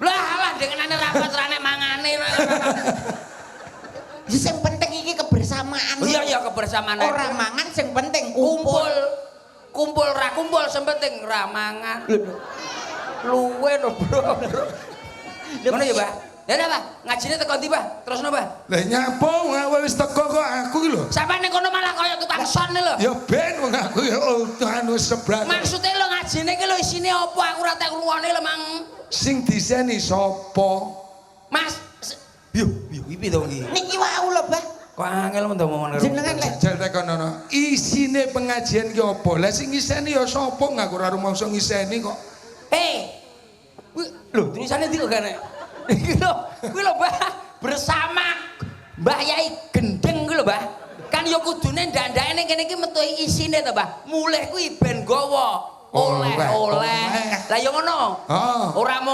Lah lah dengenane rapat ra nek mangane. Ya sing penting iki kebersamaan. Iya iya kebersamaan. Ora mangan sing penting kumpul. Kumpul. Kumpul ra kumpul sing penting ra mangan. Luwe no, Bro. Bro. Ngono ya, Mbah? Ya dah, Mbah. Ngajine teko ndi, Mbah? Terusno, Mbah. Lah nyapa wong aku wis teko kok aku iki lho. Sampai ning kono malah kaya tukang son lho. Ya ben wong aku ya anu sebelah. Maksudnya lho ngajine iki lho isine apa? Aku ora tak ngrungokne lho, Mang. Sing diseni sapa? Mas, yo, yo iki piye to iki? Niki wau lho, Mbah. Kok angel men to omongan karo. Jenengan lek Jajal tekonono. Isine pengajian ki apa? Lah sing ngiseni ya sapa? Ngaku ora rumangsa ngiseni kok. Hei. Kuwi lho tulisane ndi kok gak nek? Iki lho, kuwi lho, Mbah, bersama Mbah Yai Gendeng kuwi lho, Mbah. Kan ya kudune ndandake ning kene iki metu isine to, Mbah. Mulih kuwi ben gawa oleh-oleh. Oleh. Lah ya ngono. Heeh. Ora mung